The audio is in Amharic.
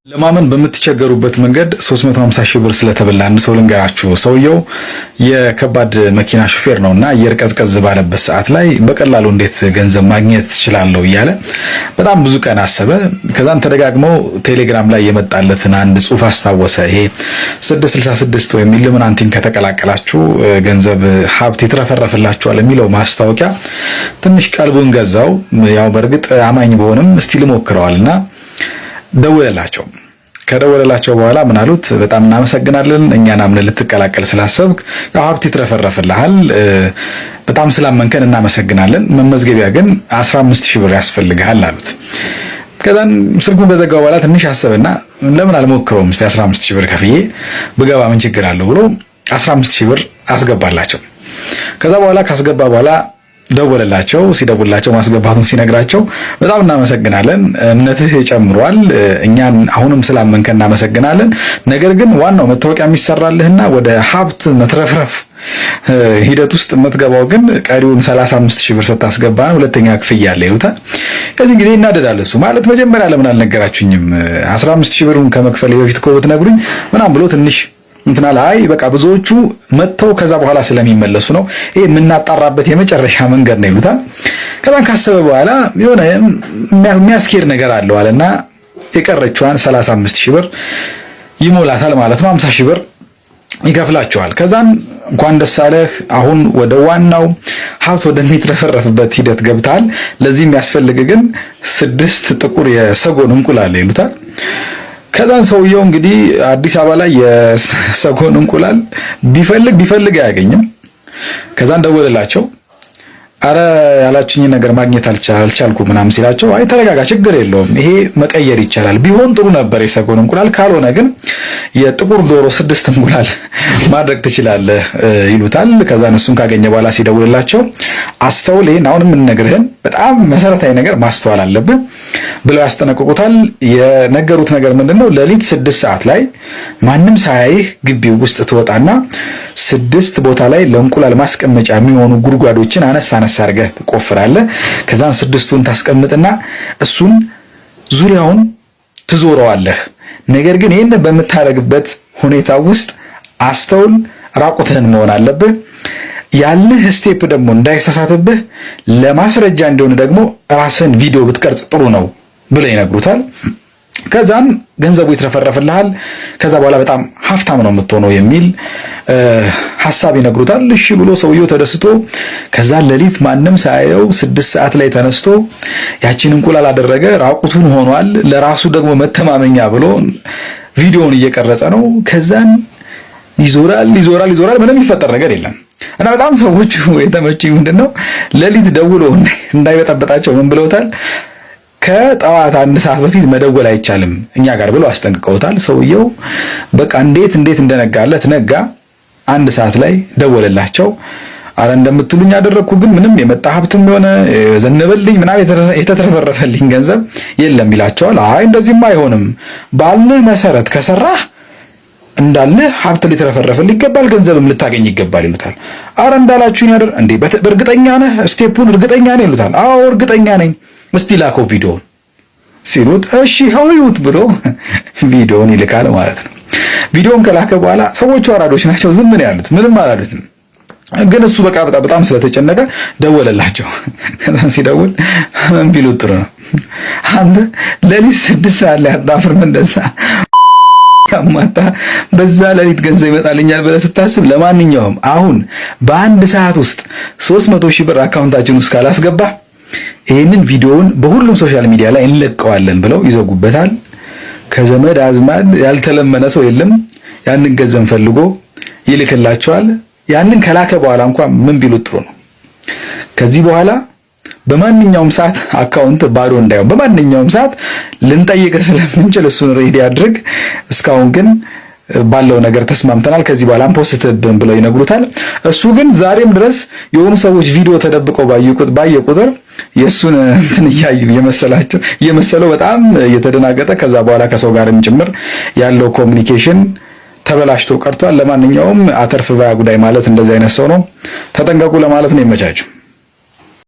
ለማመን በምትቸገሩበት መንገድ 350 ሺህ ብር ስለተበላ አንድ ሰው ልንገራችሁ። ሰውየው የከባድ መኪና ሹፌር ነውና አየር ቀዝቀዝ ባለበት ሰዓት ላይ በቀላሉ እንዴት ገንዘብ ማግኘት እችላለሁ እያለ በጣም ብዙ ቀን አሰበ። ከዛም ተደጋግሞ ቴሌግራም ላይ የመጣለትን አንድ ጽሑፍ አስታወሰ። ይሄ 666 ወይም ኢሉሚናንቲን ከተቀላቀላችሁ ገንዘብ ሀብት ይትረፈረፍላችኋል የሚለው ማስታወቂያ ትንሽ ቀልቡን ገዛው። ያው በእርግጥ አማኝ በሆንም እስቲ ልሞክረዋልና ደወለላቸው። ከደወለላቸው በኋላ ምን አሉት? በጣም እናመሰግናለን፣ እኛን አምነህ ልትቀላቀል ስላሰብክ ያው ሀብት ይትረፈረፍልሃል፣ በጣም ስላመንከን እናመሰግናለን። መመዝገቢያ ግን 15 ሺህ ብር ያስፈልግሃል አሉት። ከዛን ስልኩን ከዘጋው በኋላ ትንሽ አሰበና ለምን አልሞክረውም እስቲ 15 ሺህ ብር ከፍዬ ብገባ ምን ችግር አለው ብሎ 15 ሺህ ብር አስገባላቸው። ከዛ በኋላ ካስገባ በኋላ ደወለላቸው። ሲደውልላቸው ማስገባቱን ሲነግራቸው በጣም እናመሰግናለን፣ እምነትህ ጨምሯል፣ እኛን አሁንም ስላመንከ እናመሰግናለን። ነገር ግን ዋናው መታወቂያ የሚሰራልህና ወደ ሀብት መትረፍረፍ ሂደት ውስጥ የምትገባው ግን ቀሪውን 35 ሺህ ብር ስታስገባ ነው፣ ሁለተኛ ክፍያ አለ ይሉታል። የዚህ ጊዜ ይናደዳል እሱ። ማለት መጀመሪያ ለምን አልነገራችሁኝም? 15 ሺህ ብሩን ከመክፈል በፊት እኮ ብትነግሩኝ ምናምን ብሎ ትንሽ እንትና ላይ በቃ ብዙዎቹ መጥተው ከዛ በኋላ ስለሚመለሱ ነው ይሄ የምናጣራበት የመጨረሻ መንገድ ነው ይሉታል። ከዛን ካሰበ በኋላ የሆነ የሚያስኬድ ነገር አለው አለና የቀረችዋን 35 ሺህ ብር ይሞላታል ማለት ነው። 50 ሺህ ብር ይከፍላቸዋል። ከዛን እንኳን ደስ አለህ፣ አሁን ወደ ዋናው ሀብት ወደሚትረፈረፍበት ሂደት ገብተሃል። ለዚህ የሚያስፈልግ ግን 6 ጥቁር የሰጎን እንቁላል ይሉታል። ከዛን ሰውየው እንግዲህ አዲስ አበባ ላይ የሰጎን እንቁላል ቢፈልግ ቢፈልግ አያገኝም። ከዛን ደወለላቸው። አረ ያላችሁኝ ነገር ማግኘት አልቻልኩም ምናምን ሲላቸው፣ አይ ተረጋጋ፣ ችግር የለውም ይሄ መቀየር ይቻላል። ቢሆን ጥሩ ነበር የሰጎን እንቁላል፣ ካልሆነ ግን የጥቁር ዶሮ 6 እንቁላል ማድረግ ትችላለህ ይሉታል። ከዛን እሱን ካገኘ በኋላ ሲደውልላቸው አስተውል፣ ይሄን አሁን የምንነግርህን በጣም መሰረታዊ ነገር ማስተዋል አለብህ ብለው ያስጠነቅቁታል። የነገሩት ነገር ምንድነው? ሌሊት 6 ሰዓት ላይ ማንም ሳያይህ ግቢው ውስጥ ትወጣና 6 ቦታ ላይ ለእንቁላል ማስቀመጫ የሚሆኑ ጉድጓዶችን አነስ አነስ አድርገህ ትቆፍራለህ። ከዛን 6ቱን ታስቀምጥና እሱን ዙሪያውን ትዞረዋለህ። ነገር ግን ይሄን በምታደርግበት ሁኔታ ውስጥ አስተውል፣ ራቁትህን መሆን አለብህ። ያለህ step ደግሞ እንዳይሳሳትብህ ለማስረጃ እንዲሆን ደግሞ ራስህን ቪዲዮ ብትቀርጽ ጥሩ ነው ብለው ይነግሩታል። ከዛም ገንዘቡ ይትረፈረፍልሃል፣ ከዛ በኋላ በጣም ሀብታም ነው የምትሆነው የሚል ሐሳብ ይነግሩታል። እሺ ብሎ ሰውየው ተደስቶ ከዛ ሌሊት ማንም ሳያየው 6 ሰዓት ላይ ተነስቶ ያቺን እንቁላል አደረገ። ራቁቱን ሆኗል። ለራሱ ደግሞ መተማመኛ ብሎ ቪዲዮውን እየቀረጸ ነው። ከዛን ይዞራል ይዞራል ይዞራል፣ ምንም የሚፈጠር ነገር የለም። እና በጣም ሰዎቹ የተመቹኝ ምንድነው ሌሊት ደውሎ እንዳይበጠበጣቸው ምን ብለውታል? ከጠዋት 1 ሰዓት በፊት መደወል አይቻልም እኛ ጋር ብለው አስጠንቅቀውታል። ሰውየው በቃ እንዴት እንዴት እንደነጋለት ነጋ። 1 ሰዓት ላይ ደወለላቸው። አረ እንደምትሉኝ አደረግኩ፣ ግን ምንም የመጣ ሀብትም ሆነ ዘነበልኝ ምናምን የተትረፈረፈልኝ ገንዘብ የለም ይላቸዋል። አይ እንደዚህማ አይሆንም፣ ባልንህ መሰረት ከሰራህ እንዳልህ ሀብት ሊትረፈረፍልህ ይገባል፣ ገንዘብም ልታገኝ ይገባል ይሉታል። አረ እንዳላችሁኝ ያደር እንዴ በእርግጠኛ ነህ? step ኡን እርግጠኛ ነህ ይሉታል። አዎ እርግጠኛ ነኝ፣ እስቲ ላከው ቪዲዮውን ሲሉት እሺ ይኸው ብሎ ቪዲዮውን ይልካል ማለት ነው። ቪዲዮውን ከላከ በኋላ ሰዎቹ አራዶች ናቸው፣ ዝም ነው ያሉት፣ ምንም አላሉትም። ግን እሱ በቃ በጣም ስለተጨነቀ ደወለላቸው። ከዛን ሲደውል ምን ቢሉት ጥሩ ነው? አንተ ሌሊት 6 ሰዓት ላይ አታፍርም? እንደዛ ያማታ በዛ ሌሊት ገንዘብ ይመጣልኛል ብለህ ስታስብ፣ ለማንኛውም አሁን በአንድ ሰዓት ውስጥ 300 ሺህ ብር አካውንታችን ውስጥ ካላስገባ ይሄንን ቪዲዮውን በሁሉም social media ላይ እንለቀዋለን ብለው ይዘጉበታል። ከዘመድ አዝማድ ያልተለመነ ሰው የለም። ያንን ገንዘብ ፈልጎ ይልክላቸዋል። ያንን ከላከ በኋላ እንኳን ምን ቢሉት ጥሩ ነው? ከዚህ በኋላ በማንኛውም ሰዓት አካውንት ባዶ እንዳይሆን በማንኛውም ሰዓት ልንጠይቅ ስለምንችል እሱን ready አድርግ። እስካሁን ግን ባለው ነገር ተስማምተናል፣ ከዚህ በኋላ post ብን ብለው ይነግሩታል። እሱ ግን ዛሬም ድረስ የሆኑ ሰዎች ቪዲዮ ተደብቀው ባየ ቁጥር የሱን እንትን እያዩ የመሰላቸው የመሰለው በጣም እየተደናገጠ ከዛ በኋላ ከሰው ጋርም ጭምር ያለው communication ተበላሽቶ ቀርቷል። ለማንኛውም አተርፍ ባያ ጉዳይ ማለት እንደዚህ አይነት ሰው ነው፣ ተጠንቀቁ ለማለት ነው። ይመቻችሁ።